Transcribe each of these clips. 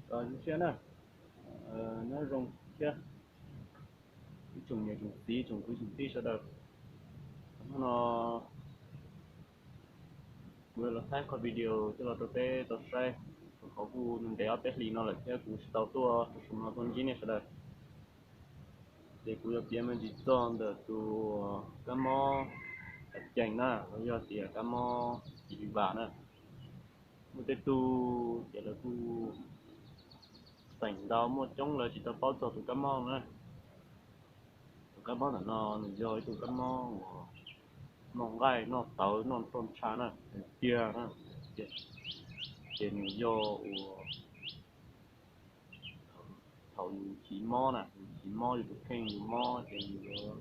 Zoo siab na, nyob zoo thiab ib tsoom niam tsoom txiv tsoom kwv tsoom tij sawv daws. Hnub no kuv yuav los thaij qhov video coj los rau peb tau saib, rau qhov kuj ntev ob peb hlis no lawm thiab kuv tsis tau tuaj rau saum no tuaj ntsib nej sawv daws. Ces kuv yuav piav me ntsis txog ntawm tus kab mob cees na, los yog tias kab mob ci vas na. Muaj tej tug ces lawv kuj xeem ntau, muaj coob lawv tsis tau paub txog tus kab mob na. Tus kab mob ntawm no nws yog ib tug kab mob uas noj nqaij noj tawv noj roj ntsha na, tiag na, ces nws yog uas thaum yus chiv mob na, yus chiv mob yus tus kheej yus mob ces nws yuav,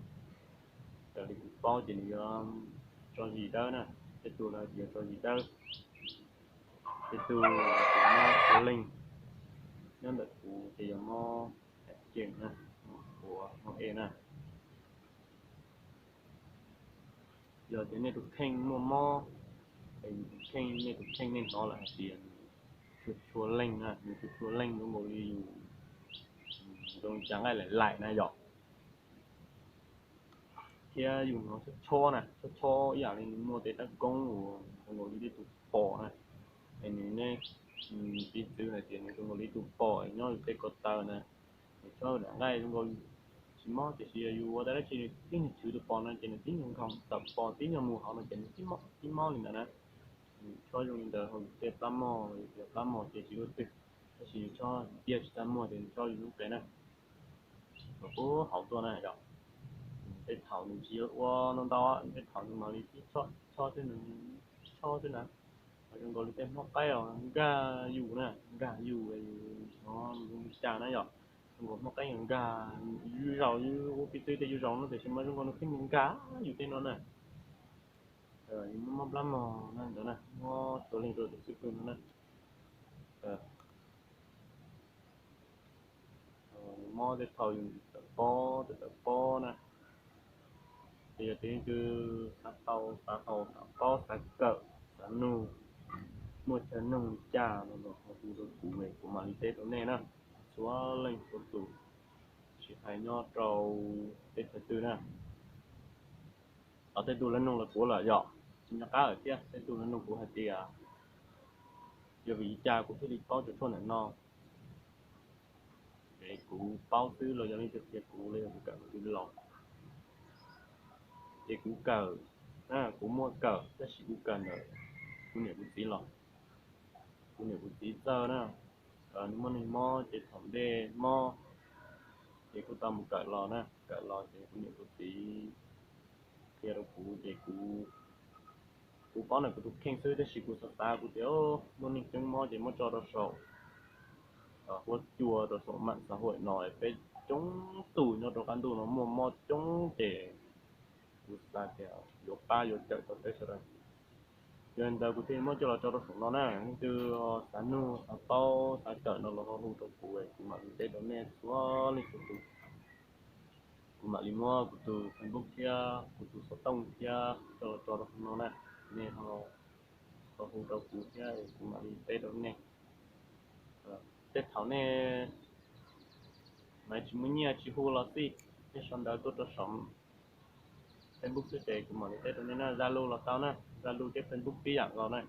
raws li kuv paub ces nws yuav tso zis dawb na, tej tug lawv yuav tso zis dawb, tej tug mob ua leeg, nyob ntawm kuv ces yog mob cees na, mob e na. Yog tias nej tus kheej muaj mob, es nej tus kheej nej hnov lawm hais tias nws tshua tshua leeg na, nws tshua tshua leeg zoo nkaus li yus zoo li cas nqaij laim laim na yom. Thiab yus hnov chob chob na, chob chob ib yam li nws muaj tej dab koob uas zoo nkaus li tej tus pos na, es nws ne, piv txwv hais tias nws zoo nkaus li tus pos nyob yus tej ko taw na, nws chob nqaij zoo nkaus tsis mob, tiam sis yog yus ua dab tsi nws tib nyuag chwv tus pos no ces nws tib nyuag nkaug, tawm pos tib nyuag mus hauv no ces nws tib mob tib mob li ntawd na. Nws chob zoo li ntawd hauv yus tej plab mog, yus tej plab mog ces tsis ua twg, tab sis yus chob tiag tsis txaj muag ces nws chob yus lub qe na, los puag hauv tuaj na yom. Tej thaum nws tsis ua ntau ntau, tej thaum nws mam li chob chob xwb, chob xwb na, zoo nkaus li tej hmob qaib os nkag yus na, nkag yus, yus hnov zoo li cas na yom. Zoo nkaus hmob qaib nkag yus zaus, yus ua piv txwv tej yus zaus no tiam sis mas zoo nkaus nws pheej nkag yus tej no na. Yus mob plab mog na ntawd na, mob txhua leej txhua tus xib pwg no na. Mob tej thaum yus tawm pob, tawm tawm pob na, ces yog tus leej twg xav tau, xav haus, xav paub, xav kawm, xav nug, muaj chaw nug li cas no los ho hu rau kuv, kuv mam li teb rau nej na. Txhua leej txhua tus, tsis hais nyob rau teb chaws twg na. Tej tug lawv nug los kuv lawm yom, tsis nco qab lawm thiab. Tej tug lawv nug kuv hais tias yog vim li cas kuv thiaj li paub cov tshuaj ntawm no. Es kuv paub xwb los yog leej twg qhia kuv los yog kuv kawm twg los? Ces kuv kawm, kuv muaj kawm tab sis kuv kawm ntawm kuv niam kuv txiv los. Kuv niam kuv txiv txawj na, nws muaj neeg mob ces thaum ntej mob ces kuj tau mus kawm los na, kawm los ces kuv niam kuv txiv qhia rau kuv ces kuv, kuv paub ntawm kuv tus kheej xwb tab sis kuv xav xav kuv tias muaj neeg tseeb mob ces muab tso rau saum huab cua rau saum mam xav huam no, peb coob tus nyob rau qab ntuj no muaj mob coob ces kuv xav tias yuav pab yuav cawm tau peb sawv daws. Yog li ntawd kuv thiaj muab coj los tso rau saum no na, leej twg xav nug xav paub xav kawm no los ho hu rau kuv, kuv mam li teb rau nej txhua leej txhua tus. Kuv mam li muab kuv tus Facebook thiab kuv tus xov tooj thiab coj los tso rau saum no na, nej ho hu rau kuv thiab kuv mam li teb rau nej. Tej thaum nej mas tsis muaj nyiaj tsis hu los xij, nej sau ntawv tuaj rau saum Facebook xwb ces kuv mam li teb rau nej na. Zalo los tau na, Zalo thiab Facebook tib yam nkaus na.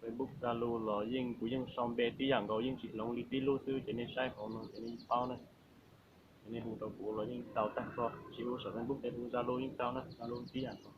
Facebook Zalo los yeej kuv yeej sau npe tib yam nkaus, yeej tsis hloov li tib lub xwb ces nej saib hauv no ces nej yeej paub na. Ces nej hu rau kuv los yeej tau tag nrho, tsis hu saum Facebook ces hu Zalo yeej tau na, Zalo tib yam nkaus.